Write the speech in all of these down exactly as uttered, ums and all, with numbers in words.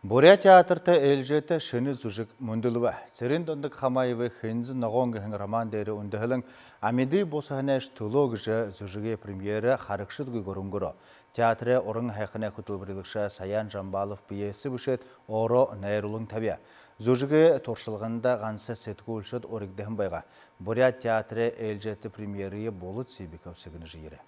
Буряад театрта ээлжээтэ шэнэ зүжэг мүндэлбэ. Цырен-Дондог Хамаевай «Хэнзэ ногоон» гэһэн роман дээрэ үндэһэлэн «Амиды бусаһанайш түлөө» гэжэ зүжэгэй премьерэ харагшадгүйгөөр үнгэрөө. Театрай уран һайханай хүтэлбэрилэгшэ Саян Жамбалов пьесэ бэшээд, өөрөө найруулан табяа. Зүжэгэй туршалганда ганса сэтгүүлшэд уригдаһан байгаа. Буряад театрай ээлжээтэ премьерые Булат Сибиков сэгнэжэ ерээ.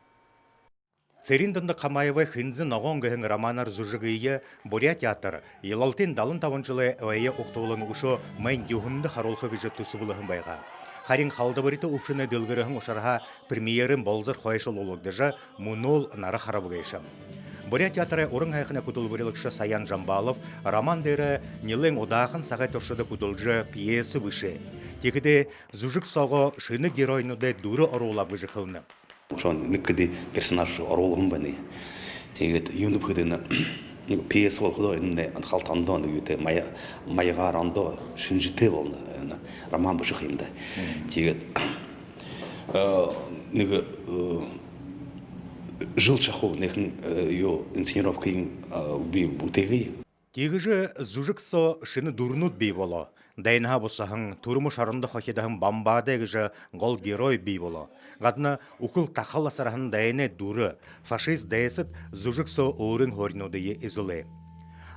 Цырен-Дондог Хамаевай «Хэнзэ ногоон» гэһэн романаар зүжэгые Буряад театр Илалтын далан табан жэлэй ойе угтуулан, үшөө майн юһэндэ харуулха гэжэ түсэблэһэн байгаа. Харин халдабарита үбшэнэй дэлгэрһэн ушарһаа премьерын болзор хойшолуулагдажа, мүнөөл нара харабагүйш. Буряад театрай уран һайханай хүтэлбэрилэгшэ Саян Жамбалов роман дээрэ нилээн удаахан сагай туршада хүдэлжэ, пьесэ бэшээ. Тиихэдээ зүжэг соогоо шэнэ геройнуудай дүрэ оруулааб гэжэ хэлэнэ. Үшөө нэгэ хэды персонаж оруулһан байна. Тиигээд юундэб гэхэдэ, энэ пьесэ болоходоо энэ халта ондоо, нэгэ юутэй, мая-, маягаар ондоо, шэнжэтэй болоно, энэ роман бэшэ юм даа. Тиигээд, э, нэгэ, э, жэл шахуу нэгэн, э, юу, инсценировкын, э, би бүтээгээ. Тиигэжэ зүжэг соо шэнэ дүрэнүүд бии болоо. Дайнһаа бусаһан, түрмэ шорондо хохидоһон Бамбаадай гэжэ гол герой бии болоо. Гадна үхэл тахал асарһан дайнай дүрэ, фашист дайсад зүжэг соо өөрын һууринуудые эзэлээ.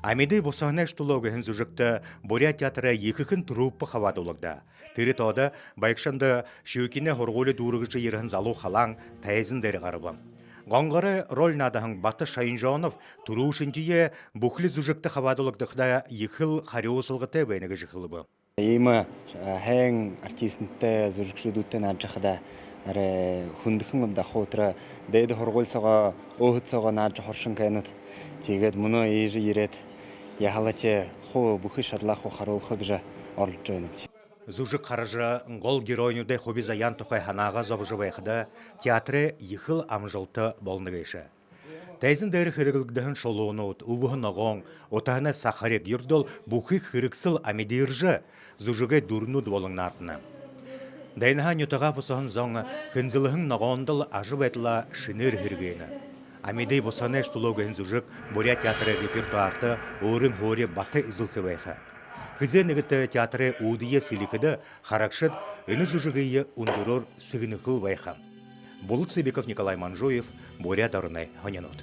«Амиды бусаһанайш түлөө» гэһэн зүжэгтэ Буряад театрай ехэхэн труппа хабаадуулагдаа. Тэрэ тоодо Байгшанда Щукинай һургуули дүүргэжэ ерэһэн залуу халаан тайзан дээрэ гараба. Гонгорой роль наадаһан Бата Шойнжонов түрүүшынхиеэ бүхэли зүжэгтэ хабаадуулагдахада ехэл харюусалгатай байна гэжэ хэлэбэ. Иимэ, э, һайн артистнуудтай, зүжэгшэдүүдтэй наадажа байхада арай хүндэхэн юм даа. Хуу тэрэ дээдэ һургуули соогоо, өөһэд соогоо наадажа һуража байһан гэнэ. Тиигээд мүнөө иигэжэ ерээд, яһала тээ хуу бүхы шадалаа хуу харуулха гэжэ оролдожо байнабди. Зүжэг хаража, гол геройнуудай хуби заяан тухай һанаагаа зобожо байхада, театрай ехэл амжалта болоно гээшэ. Тайзан дээрэ хэрэглэгдэһэн шулуунууд, үбһэ ногоон, утаһанай сахариг, юрэдөө бүхы хэрэгсэл амидыржа, зүжэгэй дүрэнүүд болон наадана. Дайнһаа нютагаа бусаһан зон хэнзэлһэн ногоондол ажабайдалаа шэнээр һэргээнэ. «Амиды бусаһанайш түлөө» гэһэн зүжэг Буряад театрай репертуарта өөрын һуури бата эзэлхэ байха. Хэзээ нэгэтэ театрай үүдые сэлихэдэ, харагшад энэ зүжэгые үндэрөөр сэгнэхэл байха. Булат Сибиков, Николай Манжуев, «Буряад ороной һонинууд».